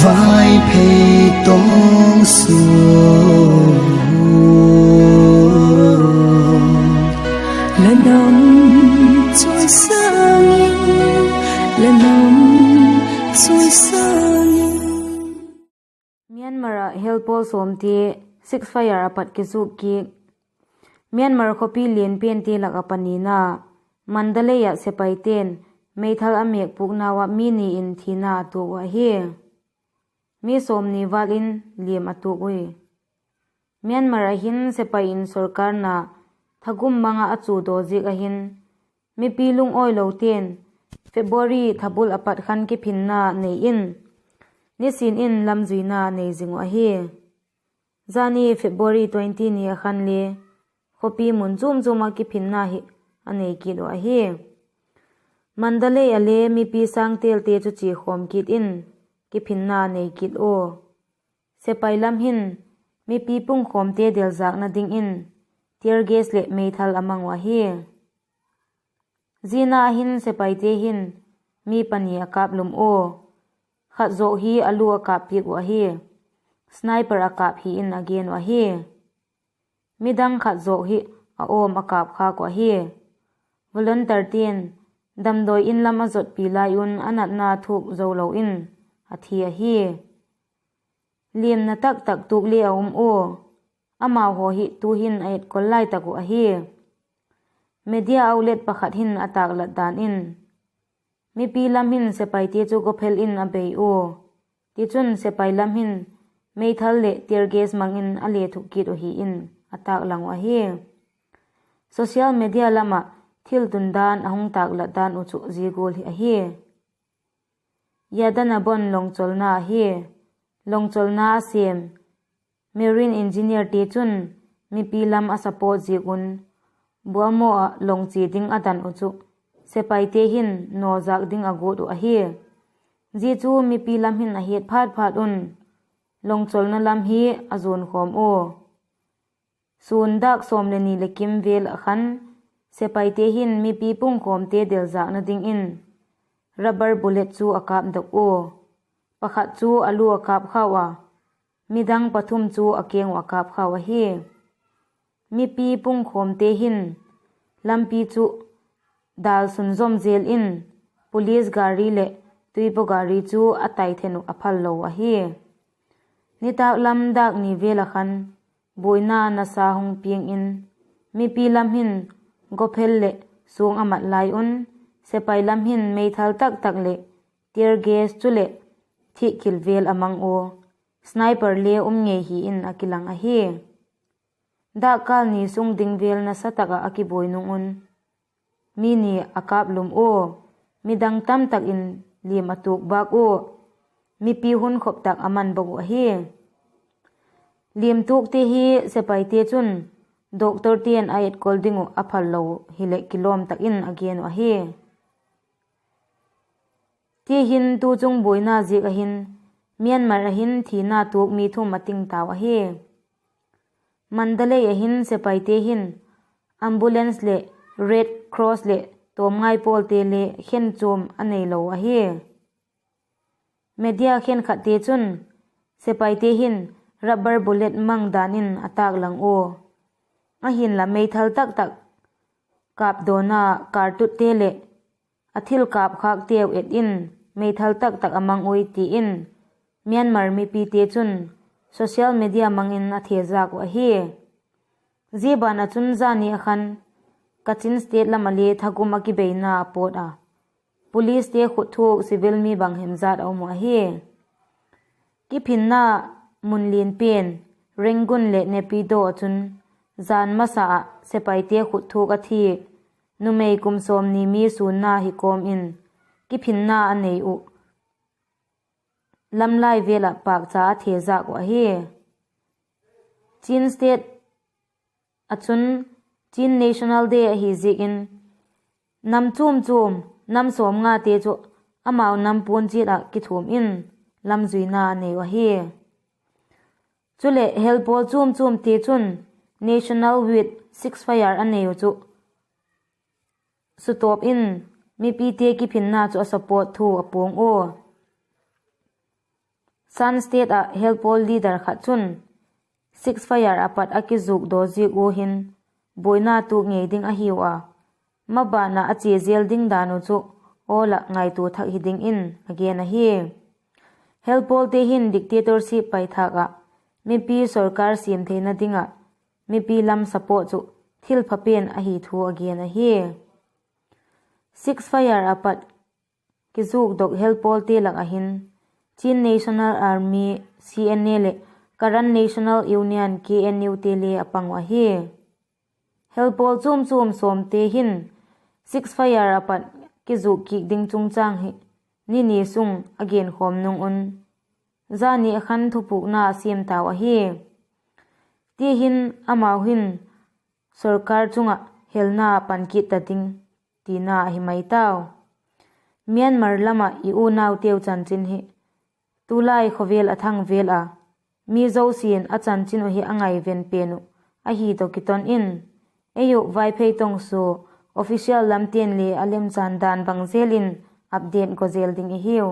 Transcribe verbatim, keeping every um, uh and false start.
Vaiphei tong suan, la nam chawisâng in, la nam chawisâng in. Myanmar ah helpawl sawmte ceasefire ah pat kizuk kit. Myanmar khawpi lian pente lak ah panina, Mandalay ah sepaite'n meithal a mêkpûknau ah mi ni in thina a tuak uh ahi. Mi sawmni vâl in liam a tuak ui. Myanmar ah hin sepai in sorkar na thagum mang ah a chudaw ziak ah hin, mipi lungawilote'n February thabul a pat khan kiphinna nei in, nisin in lamzuina nei zing uh ahi. Zani February twenty ni a khan le khawpi mun chuam chuam ah kiphinna hi a nei kit uh ahi. Mandalay ah le mipi sângtêlte chu chiakhawm kit in kiphinna nei kit ua. Sepai lam hin mipi pungkhawmte delzâkna dingin tear gas leh meithal a mang uh ahi. Zia na hin sepaite hin mi pani a kâplum ua, khat zawk hi a lu a kâp piak uh ahi. Sniper a kâp hi in a gen uh ahi. Midang khat zawk hi a awm a kâpkhâk uh ahi. Volunteerte'n damdawi in lam a zotpi lai un a natna thuak zo lo in a thi ahi. Liamna taktak tuak le a um ua, amau haw hi tu'hin a etkol lai tak uh ahi. Media outlet pakhat hin a tâklat dan in, mipi lam hin sepaite chu gawphel in a bei ua, tichun sepai lam hin meithal leh tear gas mang in a le thuk kit uh hi in a tâklang uh ahi. Social media lam ah thil tun dan a hung tâklat dan uh chu zia gual hi ahi. Yadanabon longcholna ahi. Longcholna a sêm marine engineerte chun mipi lam a support ziak un, Buamo ah long chia ding a dan uh chu sepaite hin nawzâk ding a guat uh ahi. Zia chu mipi lam hin a hiat phat phat un, longcholna lam hi a zuan khawm ua. Sûn dâk sawm leh ni leh kim vêl ah khan sepaite hin mipi pungkhawmte delzâkna dingin rubber bullet chu a kâpdok ua. Pakhat chu a lu a kâpkhau a, midang pathum chu a keng uh a kâpkhau ahi. Mipi pungkhawmte hin lampi chu dâl sunzawm zel in, police gari leh tuipaw gari chu a tai then uh a phal lo ahi. Nitâk lam dâk ni vêl ah khan buaina nasa hung piang in, mipi lam hin gawphel leh suang a mat lai un, sepai lam hin meithal taktak leh tear gas chuleh thihkhil vêl a mang ua, sniper le um ngei hi in a kilang ahi. Dâkkâl ni sung ding vêl nasa tak ah a kibuai nung un, mi ni a kâplum ua, midang tamtak in liam a tuak bâk ua, mipi hun khop tak a man bawk uh ahi. Liam tuakte hi sepaite chun doctorte'n a etkol ding uh a phal lo hileh kilawm tak in a gen uh ahi. Ti hin tu chung buaina ziak ah hin Myanmar ah hin thina tuak mi thum a ting tau ahi. Mandalay ah hin sepaite hin ambulance leh Red Cross leh tawmngai pawlte le khen chuam a neilo ahi. Media khenkhatte chun sepaite hin rubber bullet mang dan in a tâklang ua, ahinla meithal taktak kâpdawna kartutte leh a thil kâpkhâkteu et in meithal taktak a mang ui ti in Myanmar mipite chun social media mang in a thezâk uh ahi. Zia ban ah chun zani ah khan Kachin State lam ah le thagum a kibeina a pawt a, policete khut thuak civil mi bang hemzat a um uh ahi. Kiphinna mun lian pen Rangoon leh Naypyidaw ah chun jan masa ah sepaite khut thuak a thi numei kum sawmni mi sûnna hi kawm in kiphinna a nei uh lamlai vêl ah pâkcha a thezâk uh ahi. Chin State ah chun Chin National Day ahi ziak in nam chuam chuam, nam sawmngate chu amau nam puan chiat ah kithuam in lamzuina a nei uh ahi. Chuleh helpawl chuam chuamte chun National Week ceasefire a nei uh chu sutawp in mipite kiphinna chu a support thu a puang ua. Shan State ah helpawl leader khat chun ceasefire a pat a kizukdaw ziak ua hin buaina tuak ngei ding ahiu a, maban ah a chia zel ding dan uh chu awl ah ngaitua thak hi dingin a gen ahi. Helpawlte hin dictatorship paithâk ah mipi sorkar siam theina ding ah mipi lam support chu thilpha pen ahi thu a gen ahi. Ceasefire a pat kizukdok helpawlte lak ah hin Chin National Army, C N A leh Karen National Union, K N U te le a pang uh ahi. Helpawl chuam chuam sawmte hin ceasefire a pat kizuk kik ding chungchâng hi ni ni sung a genkhawm nung un, zani a khan thupukna a siam tau ahi. Ti hin amau hin sorkar chung ah helna pan kit ta ding tina ahi mai tau. Myanmar lam ah i unauteu chanchin hi tulai khawvel a thang vel a, mi zosia'n a chanchin uh hi a ngaiven pen uh ahi tawh kiton in, ei uh Vaiphei tawngsua official lamte'n le a lemchan dan bang zel in update gaw zel ding i hiu.